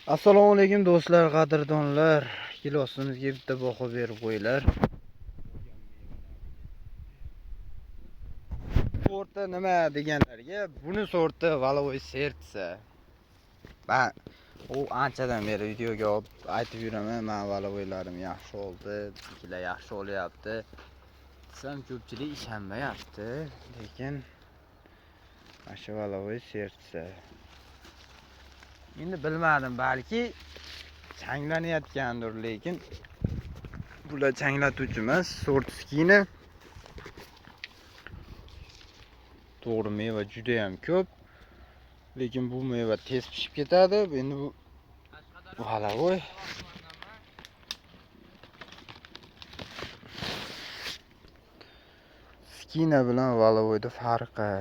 Assalomu alaykum do'stlar, qadrdonlar. Gilosimizga bitta baho berib qo'yinglar. Sorti nima deganlarga, buni sorti Valavoy Sertsa. Men u anchadan beri videoga olib aytib yuraman, men valavoylarim yaxshi oldi, biznikilar yaxshi olyapti. Desam ko'pchilik ishonmayapti, lekin mana shu Valavoy Sertsa. Endi bilmadim, balki changlanayotgandir, lekin bular changlatuvchi emas, sort skina. To'g'ri, meva juda ham ko'p, lekin bu meva tez pishib ketadi. Endi bu Valavoy. Skina bilan Valavoyda farqi.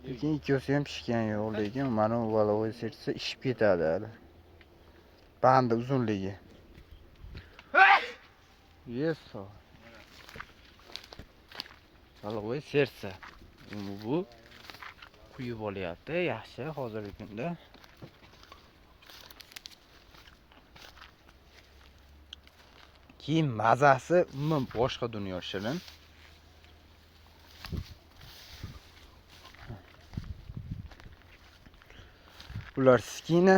Lekin ikkosi ham pishgan yo'q, lekin mana bu Valavoy Sertsa ishib ketadi hali. Bandi uzunligi. Yes. Valavoy Sertsa. Bu quyib olyapti, yaxshi hozirgi kunda. Keyin mazasi umuman boshqa dunyo shirin. Bular skina.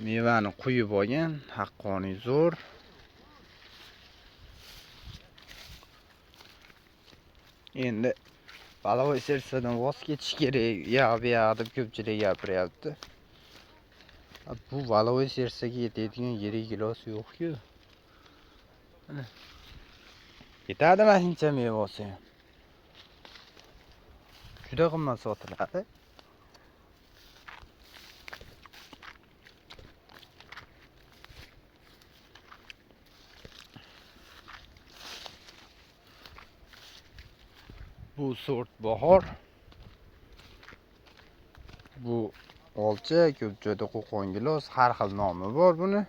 Mevani quyib olgan, haqqoniy zo'r. Endi Valavoy Sertsadan voz kechish kerak, ya bu yoq deb ko'pchilik gapiryapti. Bu Valavoy Sertsaga yetadigan yirik gilos yo'q-ku. Yetadi mana shuncha meva olsa ham. Juda qimmat sotiladi. Bu sort bahor. Bu olcha, ko'p joyda qo'qon gilos, har xil nomi bor buni.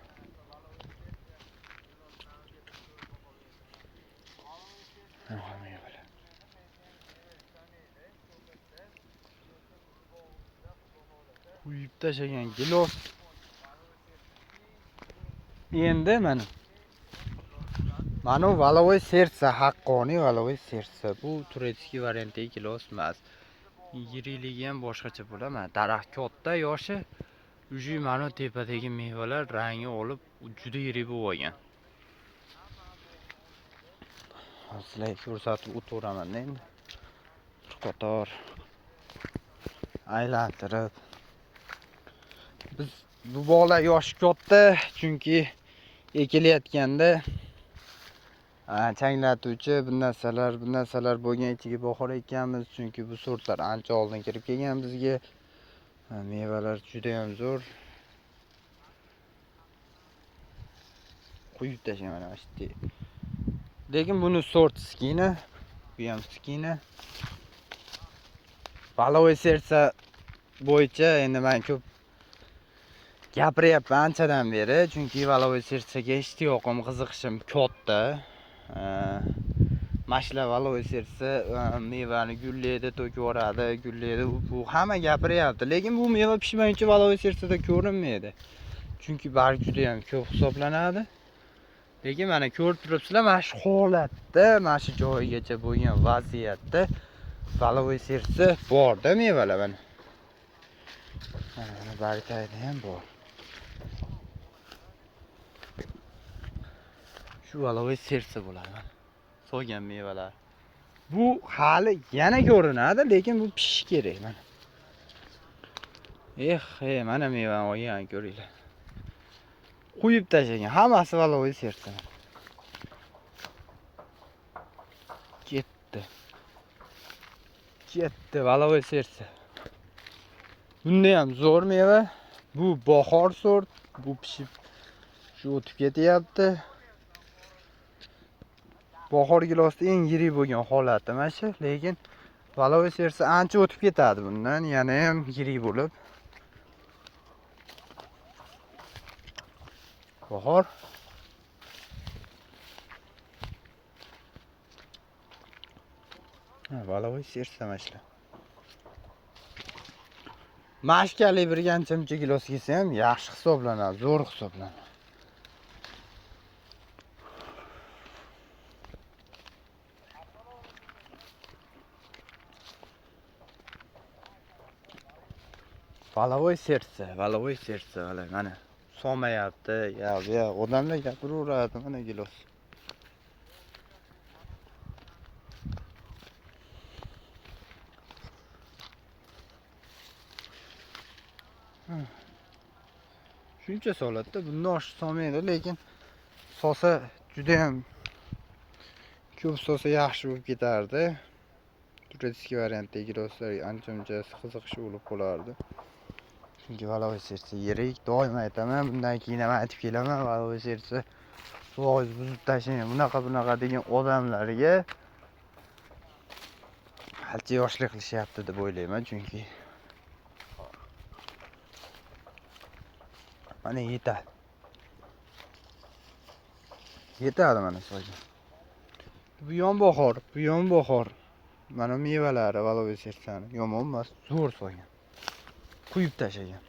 Quyib tashlagan gilos. Endi mana bu Valavoy Sertsa, haqqoniy Valavoy Sertsa. Bu turetskiy variantdagi gilos emas. Yirikligi ham boshqacha bo'ladi. Mana daraxt katta, yoshi uji mana tepadagi mevalar rangi olib juda yirik bo'lib olgan. Hozir sizlarga ko'rsatib o'tiraman endi. Bir qator aylantirib. Biz bu bog'lar yoshi katta, chunki ekilayotganda changlatuvchi bir narsalar bo'lgan, ichiga bahor ekkanmiz, chunki bu sortlar ancha oldin kirib kelgan bizga. Mevalar juda ham zo'r. Quyib tashlagan mana shu. Lekin buni sort skina, bu ham skina. Valavoy Sertsa bo'yicha endi men ko'p gapiryapman anchadan beri, chunki Valavoy Sertsaga ishtiyoqim, qiziqishim katta. Mashla Valavoy Sertsa mevani gullaydi, to'kib yuboradi, gullaydi, bu hamma gapiryapti. Lekin bu meva pishmaguncha Valavoy Sertsada ko'rinmaydi. Chunki barg juda ham ko'p hisoblanadi. Lekin mana ko'rib turibsizlar, mana shu holatda, mana shu joyigacha bo'lgan vaziyatda Valavoy Sertsa borda mevalar mana. Mana barg tagida ham bor. Shu Valavoy Sertsa bo'ladi mana. Solgan mevalar. Bu hali yana ko'rinadi, lekin bu pishishi kerak mana. Eh, mana mevani olgan ko'ringlar. Quyib tashlagan, hammasi Valavoy Sertsa. Ketdi. Ketdi Valavoy Sertsa. Bunda ham zo'r meva. Bu bahor sort, bu pishib shu o'tib ketyapti. Bahor gilosida eng yirik bo'lgan holati mana shu, lekin Valavoy Sertsa ancha o'tib ketadi bundan, yana ham yirik bo'lib. Bahor. Ha, Valavoy Sertsa mana shular. Mashkali birga ancha-muncha gilos kelsa ham yaxshi hisoblanadi, zo'r hisoblanadi. Valavoy sertsa, valavoy sertsa, mana solmayapti, ya bu yoq odamlar gapiraveradi, mana gilos. Shuncha soladida, bundan oshiq solmaydi, lekin solsa juda ham ko'p solsa yaxshi bo'lib ketardi. Турецкий variantdagi giloslar ancha-muncha qiziqish bo'lib qolardi. Chunki valavoy sertsa yirik, doim aytaman, bundan keyin ham aytib kelaman, valavoy sertsa foiz buzib tashlang, bunaqa bunaqa degan odamlarga ancha yoshlik qilishyapti deb o'ylayman, chunki mana yetadi. Yetadi mana soyga. Bu yonboqar, bu yonboqar. Mana mevalari valavoy sertsani yomon emas, zo'r soygan. Quyib tashlagan.